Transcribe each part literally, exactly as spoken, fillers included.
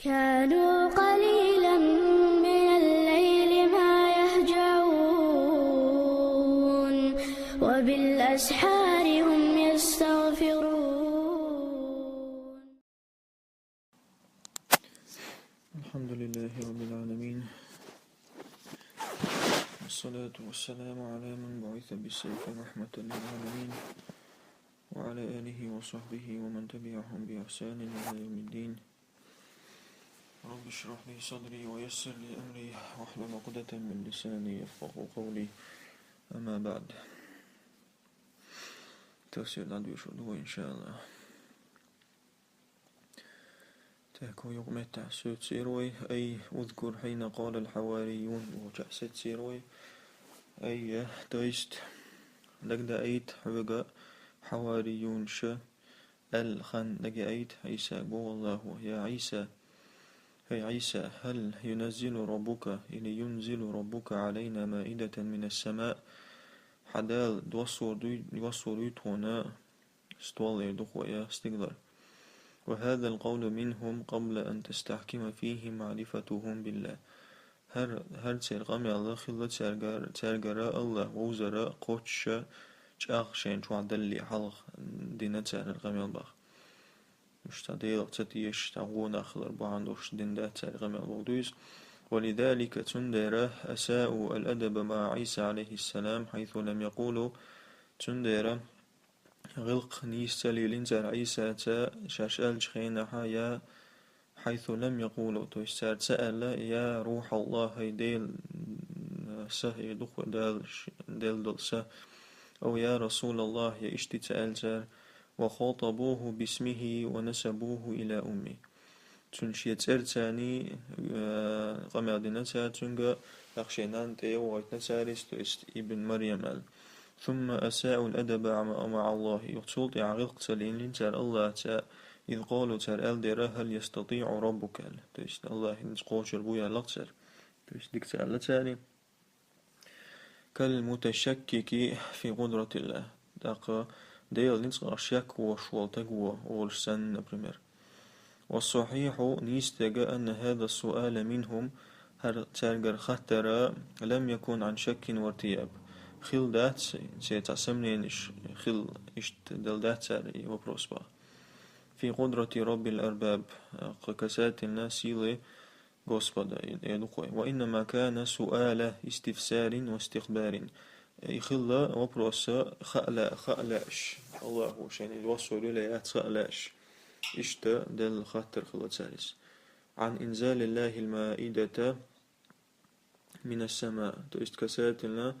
كانوا قليلا من الليل ما يهجعون، وبالأسحار هم يستغفرون. الحمد لله رب العالمين، والصلاة والسلام على من بعث بالسيف رحمة للعالمين، وعلى آله وصحبه ومن تبعهم بإحسان إلى يوم الدين. رب اشرح لي صدري ويسر لي أمري واحلل عقدة من لساني يفقهوا قولي. أما بعد. Тафсир дӀадоьшур ду вай, иншааллахӀ. Так, хӀокху юкъаметтехь сецира вай, أي اذكر حين قال الحواريون, бохучохь сецира вай. أي, то есть, дагадаийта хьоьга хьавариюнаша аьлла хан дагадаийта Ӏийсага, боху АллахӀа: يا عيسى, хӀай Ӏийса, هل ينزل ربك или ينزل ربك علينا مائدة من السماء, хьан Дала доссор дуй, доссор дуй тхуна стол, эр ду-кх вай, я стигалара. وهذا القول منهم قبل أن تستحكم فيهم معرفتهم بالله. ХӀара, хӀара церан къамел хилла цаьргара, цаьргара АллахӀ вовзар кхоччуш чӀагӀ шайна чохь далале хьалха дина цара хӀара къамел боху. Уьш цхьа Делах ца тешаш, цхьа гӀо нах хилар бахьана долуш дина дац цара къамел боху дуьйцу. ولذلك, цундела, أساءوا الأدب مع عيسى عليه السلام حيث لم يقولوا, цундела гӀиллакх нийса ца лелийна цара Ӏийсаца шаьш аьллачу хенахь, я حيث لم يقولوا, то есть цара ца аьлла: يا روح الله, хӀай Делан Са, эр ду-кх вай, Дала ш-, Делан долу Са, أو يا رسول الله, я иштта ца аьлла цара, وخاطبوه باسمه ونسبوه إلى أمه. Цуьнан шен цӀарца, э, къамел дина цара цуьнга, тӀаккха шен нанна тӀе а вахийтина цара иза, то есть ابن مريم аьлла. ثم أساءوا الأدب مع، مع الله. Юха цул тӀаьхьа гӀиллакх ца лелийна цара АллахӀаца, إذ قالوا, цара аьлла дера: هل يستطيع ربك аьлла. То есть АллахӀ хӀинца кхочур бу аьлла-кх цара. То есть дика ца аьлла цара. كالمتشكك في قدرة الله. ТӀаккха Делан ницкъах шек беш волу стаг ву олуш санна, например. والصحيح, нийса дерг, أن هذا السؤال منهم, хӀара цаьргара хаттар, لم يكن عن شك وارتياب. Хилла дац, церан цхьа сомненеш хилла, иштта делла дац цара и вопрос боху. في قدرة رب الأرباب, кху касательно силы Господа, эр ду-кх вай. وإنما كان سؤال استفسار واستخبار. И хилла вопрос хаа лаа-, хаа лаьаш, АллахӀа шайна доссор ю ле яц хаа лаьаш. Иштта делла хаттар хилла цара иза. عن إنزال الله المائدة من السماء. То есть касательно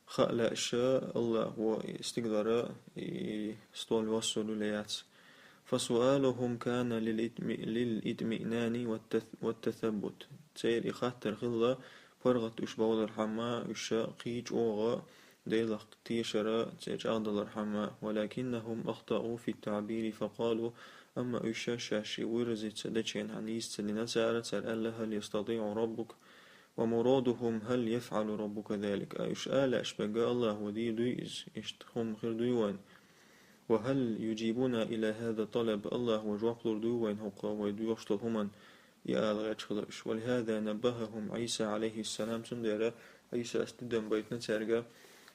хаа лаьаш АллахӀа стигалара и стол доссор ю ле яц. فسؤالهم كان للإطم-، للإطمئنان والتث-، والتثبت. Церан и хаттар хилла паргӀат уьш бовлархьама, уьш кхин чӀогӀа Делах тешар церан чӀагӀдалархьама. ولكنهم أخطأوا في التعبير فقالوا, амма уьш шаьш и выразить ца дечу хенахь нийса ца дина цара, цара аьлла: هل يستطيع ربك؟ ومرادهم هل يفعل ربك ذلك؟ А уьш ала лаьаш берг АллахӀа дийр дуй иза, иштта хӀума хир дуй вайна? وهل يجيبنا إلى هذا الطلب؟ АллахӀа жоп лур дуй вайна хӀокху вай доьхуш долу хӀуманна? И ала гӀерташ хилла уьш. ولهذا نبههم عيسى عليه السلام, цундела Ӏийсас тидам байтина цаьрга,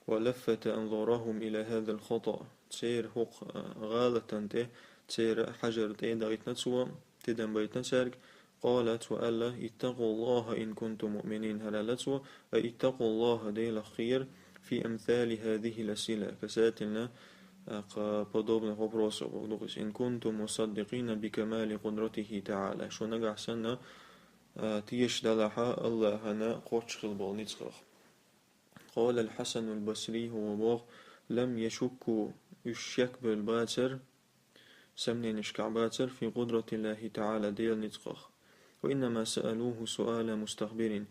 ولفت أنظارهم إلى هذا الخطأ. Церан хӀокху, а, гӀалатана тӀе церан хьажар тӀе а дахийтина цо, тидам байтина цаьрга, قال, цо аьлла: اتقوا الله إن كنتم مؤمنين, хӀара аьлла цо, ай, اتقوا الله, Делах кхера, في أمثال هذه الأسئلة, касательно, а, кху подобных вопросов, бохург ду иза, إن كنتم مصدقين بكمال قدرته تعالى, шу нагахь санна, а, тешаш далахь АллахӀана кхоччуш хилла болу ницкъах. قال الحسن البصري, хӀун боху: لم يشكوا, уьш шек бевлла бацара, сомненешкахь бацара, في قدرة الله تعالى, Делан ницкъах. وإنما سألوه سؤال مستخبر.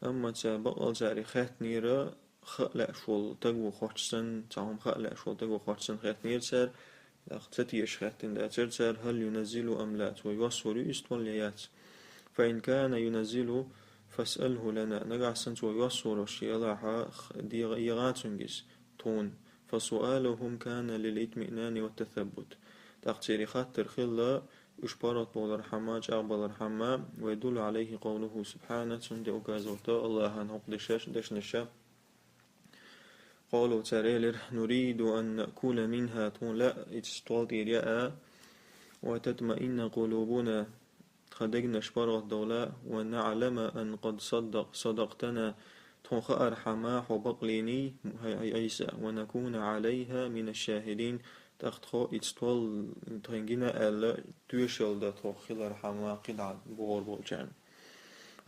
Амма цара баккъал цара хаьттинера, хаа лаьаш волу стаг ву хӀотташ санна, цхьа хӀума хаа лаьаш волу стаг ву хӀотташ санна хаьттинера цара, тӀаккха ца тешаш хаьттина дацара цара: هل ينزل أم لا, цо йоссор ю и стол я яц. فإن كان ينزل فاسأله لنا. Нагахь санна цо йоссор йолуш елахь, х-, дегӀа, егӀа цуьнга иза, тхуна. فسؤالهم كان للإطمئنان والتثبت. ТӀаккха церан хаттар хилла, Уж паргӀат болархьама, чӀагӀбалархьама, ويدل عليه قوله سبحانه, цунна указывает Аллахьан хӀокху дешаш, дешнаша. قالوا, цара элира: نريد أن نأكل منها, тхуна лаьа и стол тӀера яа, وتطمئن قلوبنا, тхан дегнаш паргӀатдовла, ونعلم أن قد صدق، صدقتنا, тхуна хаархьама хьо бакълийний, хӀай, хӀай Ӏийса, ونكون عليها من الشاهدين, тӀаккха тхо и стол тхайна гина аьлла, тоьшалла дан тхо хилархьама кхидӀа бохур болчарна.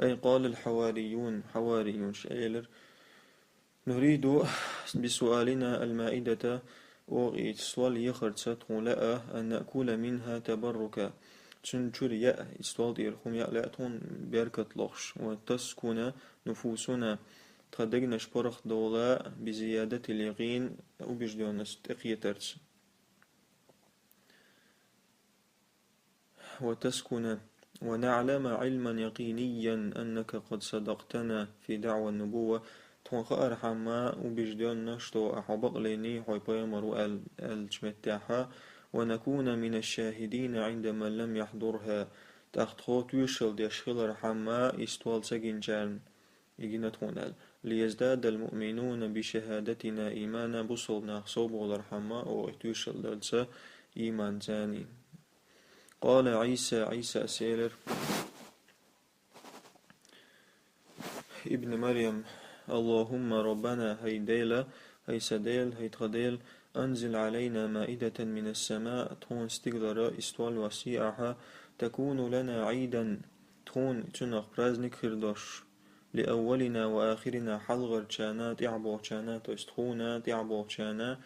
أي قال الحواريون, хьавариюнаша элира: نريد بسؤالنا المائدة, оха и стол ехарца тхуна лаьа, أن نأكل منها تبركا, цуьнан чуьра яа, и стол тӀера хӀума яа лаьа тхуна беркат лохуш, وتسكن نفوسنا, тхан дегнаш паргӀатдовла, بزيادة اليقين, убеждённость тӀекхетарца. وتسكن، ونعلم علما يقينيا أنك قد صدقتنا في دعوى النبوة. Тхуна хаархьама убеждённо, что ахьа бакълийний хьо пайхамар ву аьл-, аьллачу меттехьа, ونكون من الشاهدين عند من لم يحضرها. ТӀаккха тхо тоьшалла деш хилархьама и стол ца гинчарна. И гина тхуна аьлла. ليزداد المؤمنون بشهادتنا إيمانا, бусалба нах сов болархьама, оха и тоьшалла дарца ийман царний. قال عيسى, Ӏийсас элира, ابن مريم: اللهم ربنا, хӀай Дела, хӀай сан Дела, хӀай тхан Дела, أنزل علينا مائدة من السماء, тхуна стигалара и стол йоссае ахьа, تكون لنا عيدا, тхуна цунах праздник хир долуш, لأولنا وآخرنا, хьалхарчарна, тӀаьхьаболчарна, то есть тхуна, тӀаьхьаболчарна,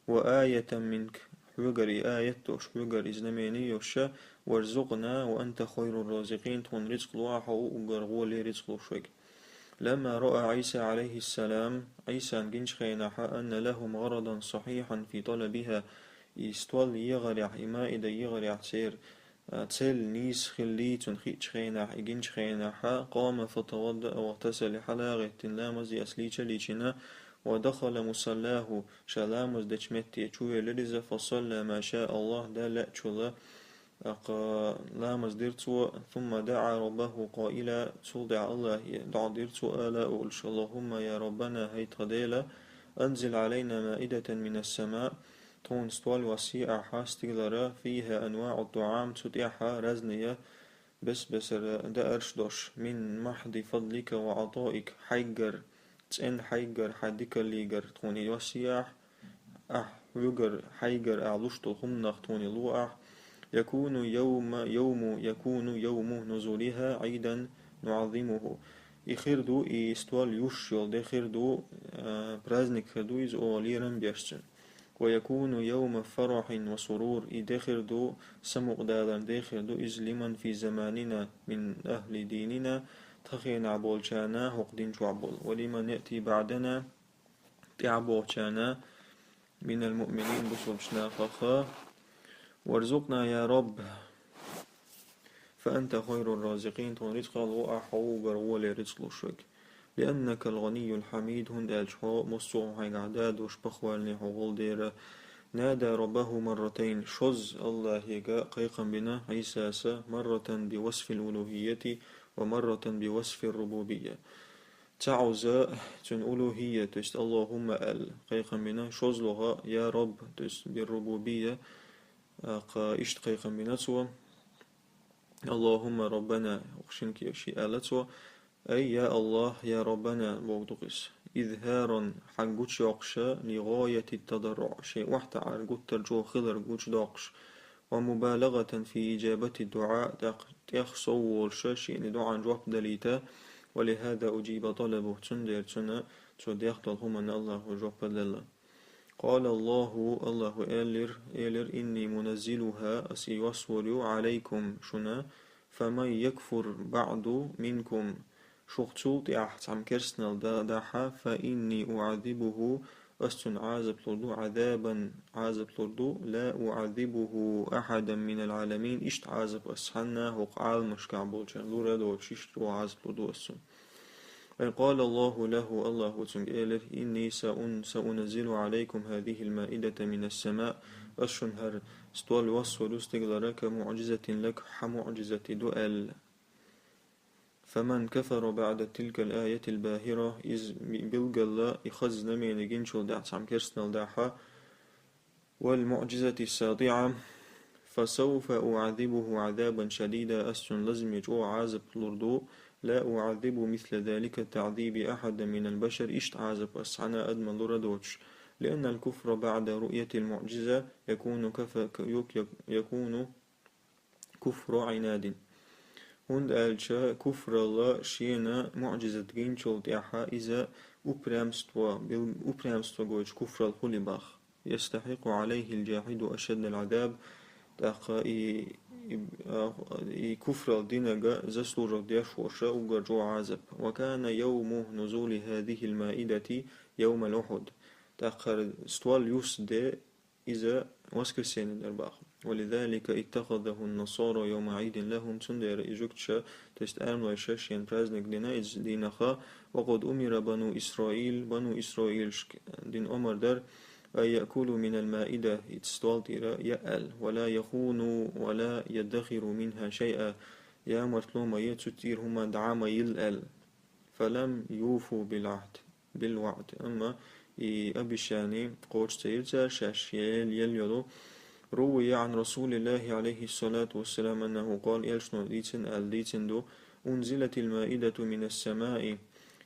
وآية منك, хьоьгара и аят долуш, хьоьгара и знамение йолуш, وارزقنا وأنت خير الرازقين, тхуна рицкъ ло ахьа, хьо ву уггар гӀоле рицкъ луш верг. لما رأى عيسى عليه السلام, Ӏийсан гинчу хенахьа, أن لهم غرضا صحيحا في طلبها, и стол егӀарехь, и маида егӀарехь церан, а, цель нийса хилла цунна хиъчу хенахь, и гинчу хенахьа, قام فتوضأ واغتسل, хьала а гӀеттина, ламаз а яьлла, лийча а лийчина, ودخل مصلاه, ша ламаз дечу метте чувелира иза, فصلى ما شاء الله, Дала лаьачул, тӀаккха ламаз дира цо, ثم دعا ربه قائلا, цул тӀаьхьа Аллахье доӀа дира цо, ала олуш: اللهم يا ربنا, хӀай тхан Дела, أنزل علينا مائدة من السماء, тхуна стол йоссае ахьа стигалара, فيها أنواع الطعام, цу тӀехьа разные бес-бесара даарш долуш, من محض فضلك وعطائك, хьайгара, цӀена хьайгара, хьан дикаллигара тхуна йоссае ахьа, ахь хьоьгара, хьайгара ахь луш долу хӀуманах тхуна ло ахьа, يكون يوم، يوم، يكون يوم نزولها عيدا نعظمه. И хир ду, и стол юш йолу де хир ду, а, праздник хир ду иза оха лерам беш цуьнан. ويكون يوم فرح وسرور, и де хир ду, самукъадаларна де хир ду иза, لمن في زماننا من أهل ديننا, тхан хенахь болчарна хӀокху дин чохь болу, ولمن يأتي بعدنا, тӀаьхьаболчарна, من المؤمنين, бусалбачу нахаха. وارزقنا يا رب، فأنت خير الرازقين, тхуна рицкъ ло ахьа, хьо ву уггар гӀоле рицкъ луш верг. لأنك الغني الحميد, хӀунда аьлча хьо массо а хьайгахь да долуш, похвальный хьо волу дела. نادى ربه مرتين, шозза Аллахьега кхайкхам бина Ӏийсас, مرة بوصف الألوهية ومرة بوصف الربوبية. Цхьа Ӏуза цуьнан улухӀия, то есть اللهم аьлла, кхайкхам бина, шозлагӀа я Рабб, то есть بالربوبية, а, кха иштта кхайкхам бина цо. اللهم ربنا, хӀокху шина кехат аьлла цо. Ай, я Аллахь, я Раббана, бохург ду иза. إظهارا, хьан гучудоккхуш, لغاية التضرع, шен охьатаӀар гуттар а чӀогӀа хилар гучудоккхуш. ومبالغة في إجابة الدعاء, тӀаккха тӀех сов волуш шена доӀан жоп далийта, ولهذا أجيب طلبه, цундела цунна цо дехна долу хӀуманна Аллахо жоп а делла. قال الله, Аллахо элира, элира: إني منزلها, ас и йоссор ю, عليكم, шуна, فمن يكفر بعد منكم, шух цул тӀаьхьа цхьамма керстанал да-, дахьа, فإني أعذبه, ас цунна Ӏазап лур ду, عذابا, Ӏазап лур ду, لا أعذبه أحدا من العالمين, иштта Ӏазап ас цхьанна хӀокху Ӏаламашкахь болчарна лур а доцуш, иштта чӀогӀа Ӏазап лур ду ас цунна. وقال الله له, Аллахо цуьнга элира: إني سأن-، سأنزل عليكم هذه المائدة من السماء, Ас шуна хӀара стол йоссор ю стигалара, كمعجزة لك, хьа муӀжизат и ду аьлла. فمن كفر بعد تلك الآية الباهرة, из би-, билггала и хаза знамени гинчул тӀехьа цхьамма керстанал дахьа, والمعجزة الساطعة, فسوف أعذبه عذابا شديدا, ас цунна лазаме чӀогӀа Ӏазап лур ду, لا أعذب مثل ذلك التعذيب أحدا من البشر, иштта Ӏазап ас цхьанна а адамна лур доацаш, لأن الكفر بعد رؤية المعجزة يكون كف-, يك-, يكون كفر عناد. ХӀунда аьлча куфралла шена муӀжизат гинчул тӀехьа иза упрямство, бил-, упрямство гойтуш куфрал хули бах. يستحق عليه الجاحد أشد العذاب. ТӀаккха и, и, а, и куфрал динага заслужив деш воша уггар чӀогӀа Ӏазап. وكان يوم نزول هذه المائدة يوم الأحد. ТӀаккха стол юс де иза воскресенье дар баха. ولذلك اتخذه النصارى يوم عيد لهم, цундера и жугташа, то есть армлойша шен праздник дина из дийнахьа, وقد أمر بنو إسرائيل, бану Исраилшка дина омар дар, أن يأكلوا من المائدة, из стол тӀера яа аьлла, ولا يخونوا ولا يدخروا منها شيئا, ямартло ма е цу тӀера хӀума дӀа ма йилла аьлла. فلم يوفوا بالعهد, بالوعد. Амма и обещание кхочуш ца йира цара, шаьш ел-, ел йолу. روي عن رسول الله عليه الصلاة والسلام أنه قال, элчано дийцина аьлла дийцина ду, أنزلت المائدة من السماء,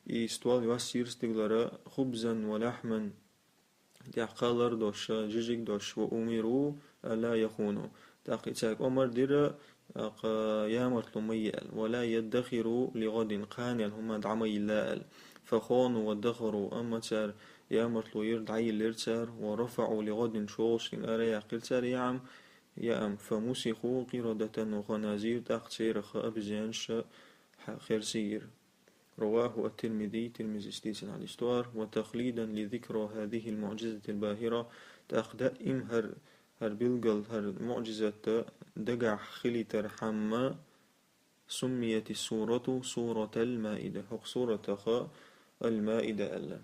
и стол йоссийра стигалара, خبزا ولحما, тӀехь кхалар дош, жижиг дош, وأمروا ألا يخونوا. ТӀаккха и цаьрга омар дира, тӀаккха ямартло ма е аьлла. ولا يدخروا لغد, кхана хӀума дӀа ма йилла аьлла. فخانوا وادخروا, амма цара ямартло йира, дӀайиллира цара, ورفعوا لغد, шолгӀачу дийнахьа ара яьккхира цара яам, яам. فمسخوا قردة وخنازير, тӀаккха церах обезьянаш хьа-, херсийра. رواه الترمذي, Тирмизис дийцина хьадис ду хӀара, وتخليدا لذكرى هذه المعجزة الباهرة, тӀаккха даим хӀара, хӀара билггал, хӀара муӀжизат дагахь хилийтархьама, سميت السورة سورة المائدة, хӀокху суратах Ал-Маида аьлла.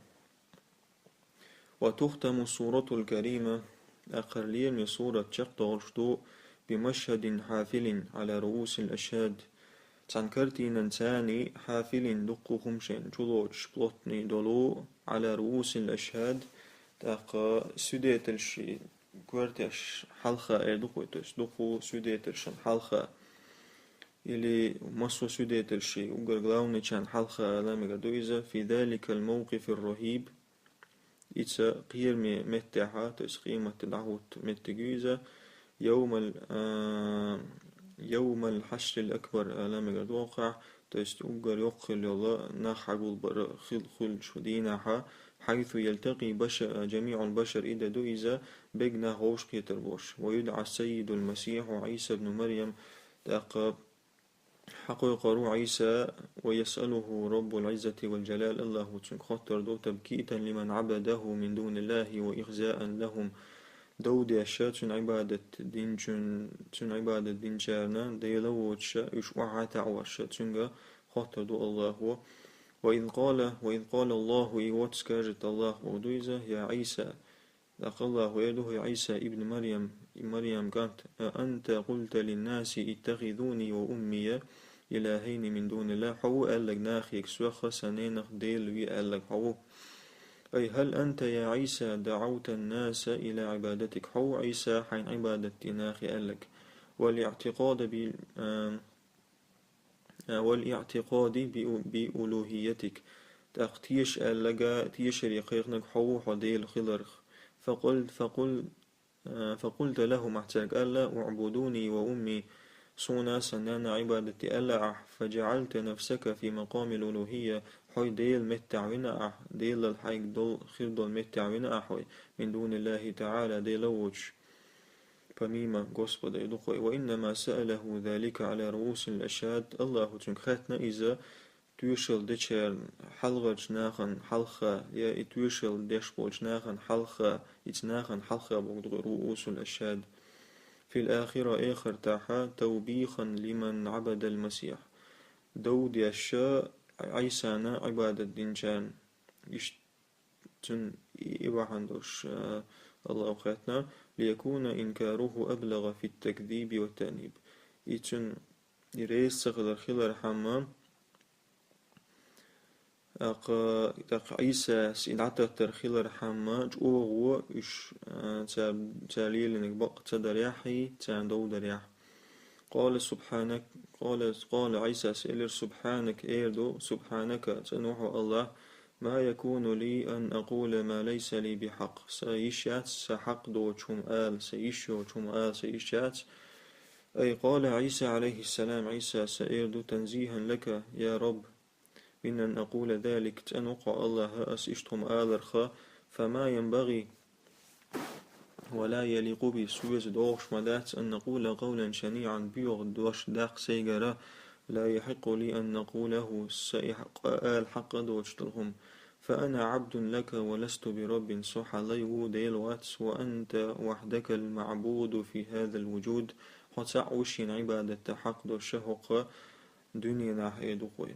وتختم السورة الكريمة, тӀаккха хӀара лераме сурат чекхдолуш ду, بمشهد حافل على رؤوس الأشهاد, цхьана картинанца, حافل, дуккха а хӀума шена чулоцуш, плотный долу, على رؤوس الأشهاد, тӀаккха свидетельшийн коьртеш хьалха эр ду-кх вай, то есть дуккха а свидетельшан хьалха, или массо а свидетельшийн, уггар главныйчарна хьалха ала мегар ду иза, في ذلك الموقف الرهيب, Ица кхераме меттехьа, то есть къематде дӀахӀутту меттиг ю иза, يوم ال-, а, يوم الحشر الأكبر ала мегар ду хӀокхахь, то есть уггар йоккха хила йолу нах хьагулбар хил-, хуьлучу дийнахьа, حيث يلتقي بش-, جميع البشر, и де ду иза, берриг нах вовшахкхетар болуш. ويدعى السيد المسيح عيسى ابن مريم, тӀаккха хьакхойкхур ву Ӏийса, ويسأله رب العزة والجلال, АллахӀа цуьнга хоттур ду, تبكيتا لمن عبده من دون الله وإخزاء لهم, дов деш цуьнан Ӏибадат динчун-, цуьнан Ӏибадат динчарна, Дела воцуш уьш охьа а таӀош, цуьнга хоттур ду АллахӀа. وإذ قال، وإذ قال الله, и вот скажет АллахӀ боху ду иза, يا عيسى, ТӀаккха АллахӀа эр ду: «ХӀай Ӏийса ибн Марьям, Марьям кӀант, أأنت قلت للناس اتخذوني وأمي إلهين من دون الله, хьо ву аьлларг нахе, соьх а, сан ненах а Дела ве аьлларг хьо ву? أي هل أنت يا عيسى دعوت الناس إلى عبادتك, хьо ву, Ӏийса, хьайна Ӏибадат де нахе аьлларг, والاعتقاد ب-, а, والاعتقاد بأ-, بألوهيتك, тӀаккха теша аьлларг, тешаре кхайкхинарг хьо ву, хьо Дела хиларх. فقل-, فقل-, а, فقلت لهم, ахь цаьрга аьлла: اعبدوني وأمي, суна а, сан нанна а Ӏибадат де аьлла ахь, فجعلت نفسك في مقام الألوهية, хьой Делан меттехь вина ахь, Делал хьайга долу, хир долу меттехь вина ахь хьой, من دون الله تعالى, Дела воцуш». Помимо Господа и дукхой. وإنما سأله ذلك على رؤوس الأشهاد, АллахӀа цуьнга хаьттина иза тоьшалла дечарна хьалхарчу нахана хьалха, я и тоьшалла деш болчу нахана хьалха, ица нахана хьалха боху дукха رؤوس الأشهاد. في الآخرة, эхартахьа, توبيخا لمن عبد المسيح, дов деш Ӏийсана Ӏибадат динчарна. Иштта цуьнан и, и бахьана долуш, а, АллахӀа хаьттина, ليكون إنكاره أبلغ في التكذيب والتأنيب. И цун и реза ца хилар хилархьама, тӀаккха, тӀаккха Ӏийсас и дӀататтар хилархьама, чӀогӀа уж, а, цар, цар лелийнарг бакъ ца дарехьий, царна дов дарехь. قال سبحانك، قال، قال Ӏийсас элира: سبحانك, эр ду, سبحانك, цӀена ва хьо, АллахӀ, ما يكون لي أن أقول ما ليس لي بحق, са йиш яц са хьакъ доцу хӀума ала, са йиш йоцу хӀума ала, са йиш яц. أي قال عيسى عليه السلام, Ӏийсас эр ду: تنزيها لك يا رب من أن أقول ذلك, цӀена ва хьо, АллахӀ, ас иштта хӀума аларх, فما ينبغي ولا يليق بي, соьца догӀуш ма дац, أن أقول قولا شنيعا, боьха дош даккха сайгара, لا يحق لي أن أقوله, са и хьакъ-, ала хьакъ доцуш долу хӀума. فأنا عبد لك ولست برب, со хьан лай ву, Дела вац, وأنت وحدك المعبود في هذا الوجود, хьо цхьаъ ву шена Ӏибадатан хьакъ долуш хӀокху дуьненахь, э, дукха вай.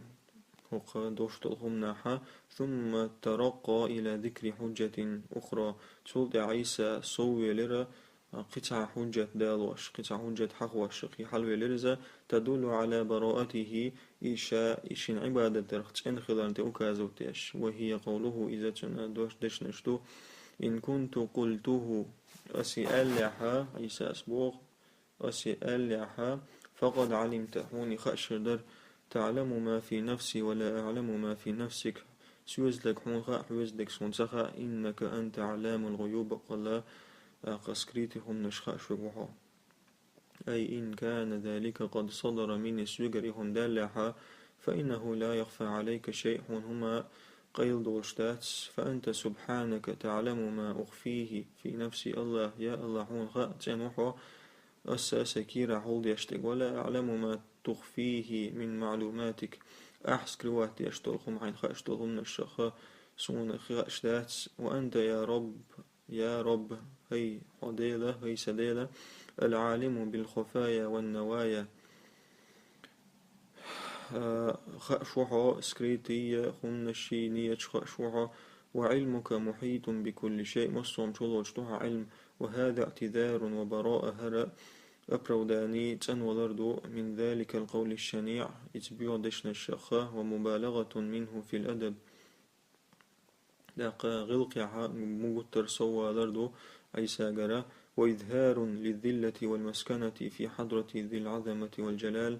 ХӀокху дош долу хӀуманахьа, ثم ترقى إلى ذكر حجة أخرى. Цул тӀаьхьа Ӏийса соввелира, а, кхин цхьа хьуджат далош, кхин цхьа хьуджат хьахош, кхин хьалавелира иза, تدل على براءته, и ша, и шен Ӏибадат дарх цӀена хиларна тӀе указывать деш. وهي قوله, иза цуьнан дош дешнаш ду: إن كنت قلته, ас и аьллехьа, Ӏийсас боху, ас и аьллехьа, فقد علمت, хьуна и хаа хир дара, تعلم ما في نفسي ولا أعلم ما في نفسك, соьца дерг хьуна хаьа, хьоьца дерг суна ца хаьа, إنك أنت علام الغيوب, баккъалла, тӀаккха скрытый хӀуманаш хаа верг ву хьо. أي إن كان ذلك قد صدر مني, соьгара и хӀума даьллехьа, فإنه لا يخفى عليك شيء, хьуна хӀума къайла долуш дац, فأنت سبحانك تعلم ما أخفيه في نفسي, АллахӀ, я АллахӀ, хьуна хаьа, цӀена ву хьо, ас а сайн кийрахь хьулдеш дерг, ولا أعلم ما تخفيه من معلوماتك, ахь скрывать деш долу хӀума, хьайна хууш долу хӀуманаш а суна хууш дац, وأنت يا رب, я Рабб, хӀай хьо Дела, хӀай сан Дела, العالم بالخفايا والنوايا, а, хууш ву хьо скрытые хӀуманаш, нияташ хууш ву хьо, وعلمك محيط بكل شيء, массо а хӀуманна чулоцуш ду хьан Ӏилма, وهذا اعتذار وبراءة, хӀара оправдание, цӀанвалар ду, من ذلك القول الشنيع, иза боьха дешнаш а, ومبالغة منه في الأدب, тӀаккха гӀиллакхехь мугуттар соввалар ду Ӏийсагара, وإظهار للذلة والمسكنة في حضرة ذي العظمة والجلال,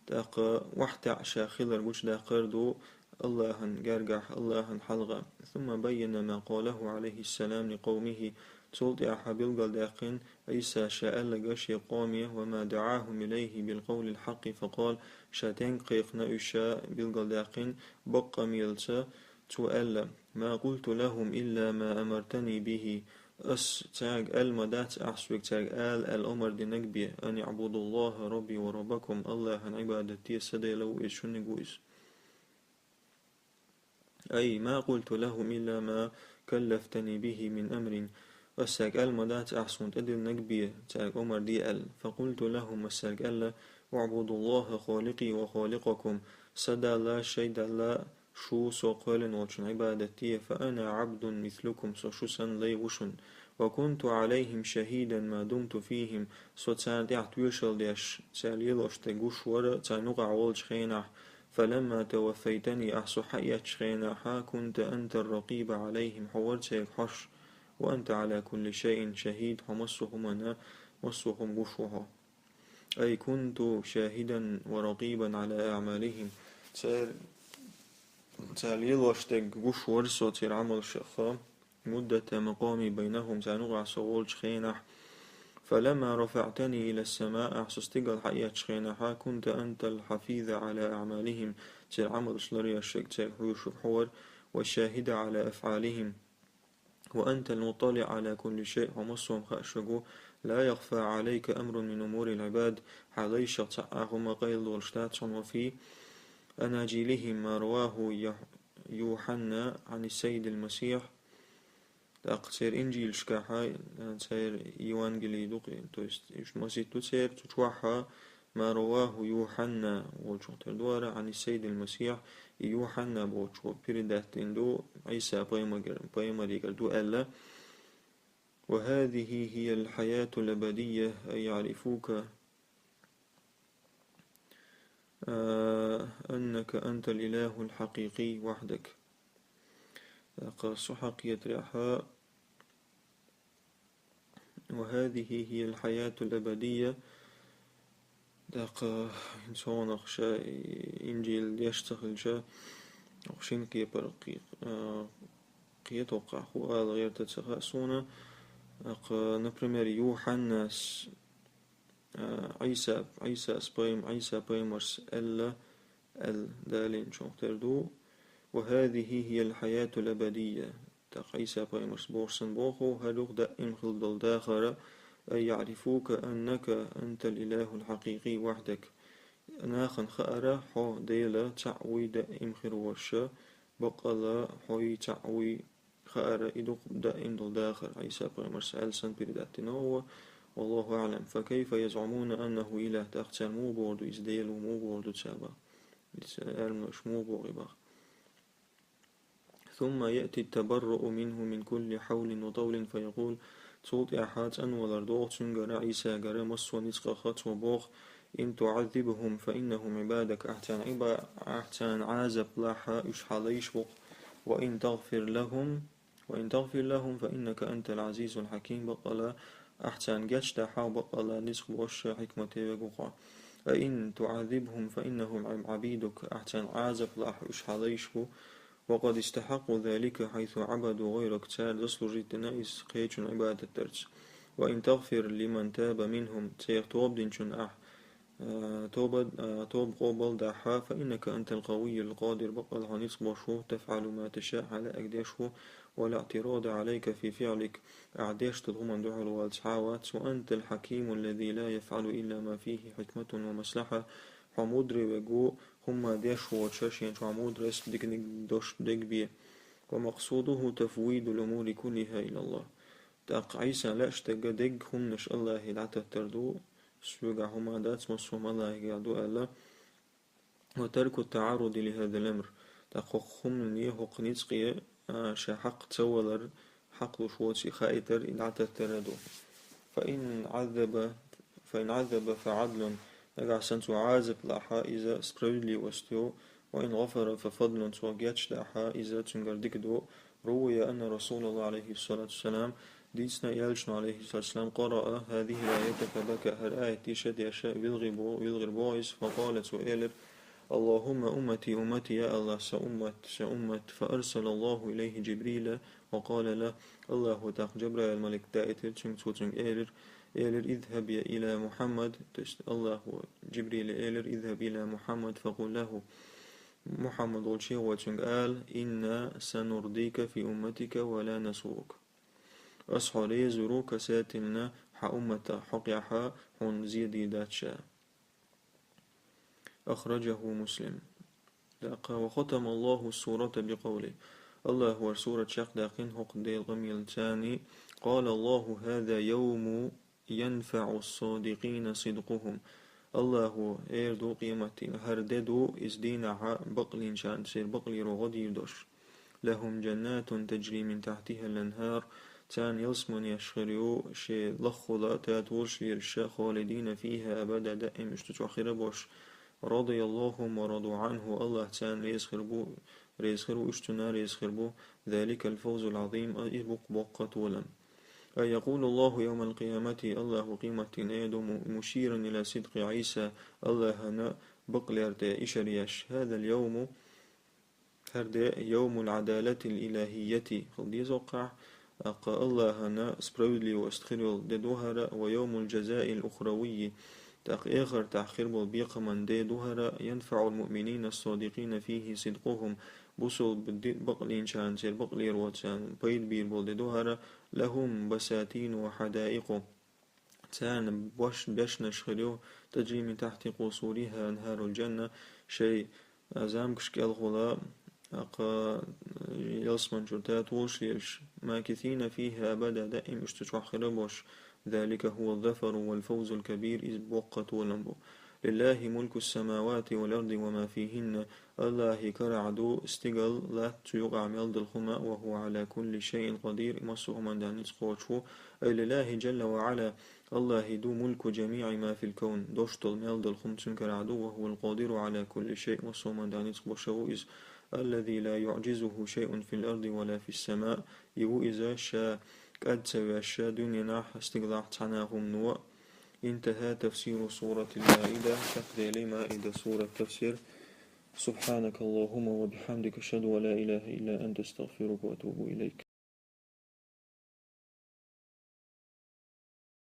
тӀаккха вахьтаьӀа ша хилар гучудаккхар ду АллахӀан гергахь, АллахӀан хьалха. ثم بين ما قاله عليه السلام لقومه, цул тӀаьхьа билгалдаьккхина Ӏийса ша аьлларг шен къоме, وما دعاهم إليه بالقول الحق فقال, ша стенга кхайкхина уьш, ша билгалдаьккхина бакъ къамелаца, цо аьлла: ما قلت لهم إلا ما أمرتني به, ас цаьрга аьлла ма дац ахь соьга цаьрга ала аьлла омар динарг бен, أن اعبدوا الله ربي وربكم, АллахӀан Ӏибадат де, сан Дела ву иза, шуьниг ву иза. أي ما قلت لهم إلا ما كلفتني به من أمر, ас цаьрга аьлла ма дац ахь суна тӀедиллинарг бен, цаьрга омар де аьлла. فقلت لهم, ас цаьрга аьлла: اعبدوا الله خالقي وخالقكم, сан Далла, шайн Далла, шу со кхоьллина волчун Ӏибадат де, فأنا عبد مثلكم, со шу санна лай ву шуна. وكنت عليهم شهيدا ما دمت فيهم, со царна тӀехь тоьшалла деш, цара лелош дерг гуш вара царна юкъахь волчу хенахь. فلما توفيتني, ахь со хьаэцначу хенахь, كنت أنت الرقيب عليهم, хьо вара церан хьош, وأنت على كل شيء شهيد, хьо массо а хӀуманна, массо а хӀума гуш ву хьо. أي كنت شاهدا ورقيبا على أعمالهم. Цара, цара лелош дерг гуш вара со церан Ӏамалшах, مدة مقامي بينهم, царна юкъахь со волчу хенахь. فلما رفعتني إلى السماء, ахь со стигала хьаэцначу хенахь, كنت أنت الحفيظ على أعمالهم, церан Ӏамалш ларъеш верг, церан хьоьшург хьо вара, والشاهد على أفعالهم. وأنت المطلع على كل شيء, хьо массо а хууш верг ву, لا يخفى عليك أمر من أمور العباد, хьан лайшах цхьа а хӀума къайладолуш дац хьуна, وفي أناجيلهم ما رواه يح-, يوحنا عن السيد المسيح. ТӀаккха церан инжилашкахь, церан Евангелие ду-кх, то есть уьш масийтта ду церан, цу чохь, ما رواه يوحنا волчух тера ду хӀара, عن السيد المسيح, и Юхьанна бохучо передать дина ду, Ӏийса пайхамар-, пайхамарегара ду аьлла. وهذه هي الحياة الأبدية، أي يعرفوك، آه، أنك أنت الإله الحقيقي وحدك. ТӀаккха цу хьакъ ятрехьа, وهذه هي الحياة الأبدية. ТӀаккха цунах ша инжил деш ца хилча, шин кепара кхе-, а, кхетоккхахь хӀу ала гӀерта ца хаьа суна. ТӀаккха, например, Юхьаннас, а, Ӏийса, Ӏийсас пайм-, Ӏийса пайхамарс аьлла, аьлла, Далийначух тера ду: وهذه هي الحياة الأبدية. ТӀаккха Ӏийса пайхамарс бохуш санна боху, хӀара ю-кх даим хила долу дахар: أن يعرفوك أنك أنت الإله الحقيقي وحدك. Нахана хаара, хьо Дела цхьаъ вуй даим хир волуш, баккъала хьо цхьаъ вуй хаара, и ду-кх даим долу дахар, Ӏийса пайхамарс аьлла санна передать дина ву. والله أعلم. فكيف يزعمون أنه إله؟ ТӀаккха цара муха бохур ду иза Дела ву, муха бохур ду цара бах? Иза аьлларш муха боху и бах? ثم يأتي التبرؤ منه من كل حول وطول فيقول. Цул тӀаьхьа цӀанвалар догӀу цуьнгара, Ӏийсагара, массо а ницкъаха, цо боху: إن تعذبهم فإنهم عبادك. Ахьа царна Ӏиба-, ахьа царна Ӏазап лахь, уьш хьан лайш бу-кх. وإن تغفر لهم، وإن تغفر لهم فإنك أنت العزيز الحكيم. Баккъала ахьа царна гечдахь, баккъала ницкъ болуш, хьикмате верг ву хьо. أئن تعذبهم فإنهم عبيدك. Ахьа царна Ӏазап лахь, уьш хьан лайш бу. وقد استحقوا ذلك حيث عبدوا غيرك. Цара заслужить дина иза кхечун Ӏибадат дарца. وإن تغفر لمن تاب منهم. Цех тоба динчун ахь, а, тоба, а, тоба къобал дахь, فإنك أنت القوي القادر. Баккъала хьо ницкъ болуш ву, تفعل ما تشاء, хьан лаьа деш ву, ولا اعتراض عليك في فعلك. Ахьа деш долу хӀуманна дуьхьал вала цхьа а вац. وأنت الحكيم الذي لا يفعل إلا ما فيه حكمة ومصلحة. Хьо мудрый верг ву, хӀумма деш воцуш, шен чохь мудрость, диканиг дош дерг бен. ومقصوده تفويض الأمور كلها إلى الله. ТӀаккха Ӏийсан лаьаш дерг, дерриг хӀуманаш АллахӀе дӀататтар ду, соьгахь хӀума дац, массо а АллахӀегахь ду аьлла. وترك التعرض لهذا الأمر. ТӀаккха хӀокху хӀумане, хӀокху ницкъе, а, ша хьакъ ца валар, хьакъ луш воций хаийтар, и дӀататтар ду. فإن عذب، فإن عذب فعدل. Нагахь санна цо Ӏазап лахь, иза справедливость ю. وإن غفر ففضل. Цо гечдахь, иза цуьнгара дика ду. روي أن رسول الله عليه الصلاة والسلام, дийцина Элчано, عليه الصلاة والسلام, قرأ هذه الآية فبكى. ХӀара аят иша деш, вилгӀи бо-, вилгӀира боху иза. فقال, цо элира: اللهم أمتي أمتي, я АллахӀ, сан уммат, сан уммат. فأرسل الله إليه جبريل وقال له. АллахӀа тӀаккха Жабраил малик даийтира цуьнга, цо цуьнга элира, элира: اذهب إلى محمد, то есть АллахӀа Жибриле элира: اذهب إلى محمد فقل له. Мухьаммад волчу гӀой цуьнга ала: إنا سنرضيك في أمتك ولا نسوءك. Ас хьо реза вур ву касательно хьан умматах, хьокъехь хьуна зен дийр дац ша. أخرجه مسلم. ТӀаккха: وختم الله السورة بقوله. АллахӀа сурат чекхдаьккхина хӀокху Делан къамелаца: قال الله هذا يوم ينفع الصادقين صدقهم. АллахӀа эр ду къематдийнахь, хӀара де ду, иза дийнахь бакълинчарна церан бакълеро гӀо дийр долуш. لهم جنات تجري من تحتها الأنهار. Царна ялсаманеш хир ю, шен лаххула татолаш лелаш, خالدين فيها أبدا, даим уьш цу чохь хир болуш. رضي الله عنهم ورضوا عنه. АллахӀ царна реза хир бу, реза хир ву, уьш цунна реза хир бу. ذلك الفوز العظيم, и бу-кх боккха толам. أي يقول الله يوم القيامة, АллахӀа къематдийнахь эр ду, مشيرا إلى صدق عيسى, АллахӀан бакълер тӀе ишар еш: هذا اليوم, хӀара де, يوم العدالة الإلهية, хила деза хӀокхахь, тӀаккха АллахӀан справедливость хир йолу де ду хӀара, ويوم الجزاء الأخروي, тӀаккха эхартахь хир болу бекхаман де ду хӀара, ينفع المؤمنين الصادقين فيه صدقهم, бусалба ди-, бакълинчарна церан бакълеро царна пайда бийр болу де ду хӀара, لهم بساتين وحدائق. Царна бош-, бешнаш хир ю, تجري من تحت قصورها أنهار الجنة, шайн замкаш кӀелхула, тӀаккха ялсамани чуьра татолаш лелаш, ماكثين فيها أبدا, даим уьш цу чохь хир болуш. ذلك هو الظفر والفوز الكبير, иза боккха толам бу. لله ملك السماوات والأرض وما فيهن. АллахӀа карахь ду стигал, латта, цу юкъахь мел долу хӀума, وهو على كل شيء قدير, массо а хӀуманна ницкъ кхочуш ву. أي لله جل وعلا, АллахӀа ду ملك جميع ما في الكون, дош долу, мел долу хӀума цуьнан карахь ду, وهو القادر على كل شيء, массо а хӀуманна ницкъ болуш ву иза. الذي لا يعجزه شيء في الأرض ولا في السماء, и ву иза ша кӀад ца веш дуьненахь а, стигалахь а цхьана а хӀумано. انتهى تفسير سورة المائدة, чекхдели Маида сурат тафсир. سبحانك اللهم وبحمدك، أشهد أن لا إله إلا أنت، أستغفرك وأتوب إليك.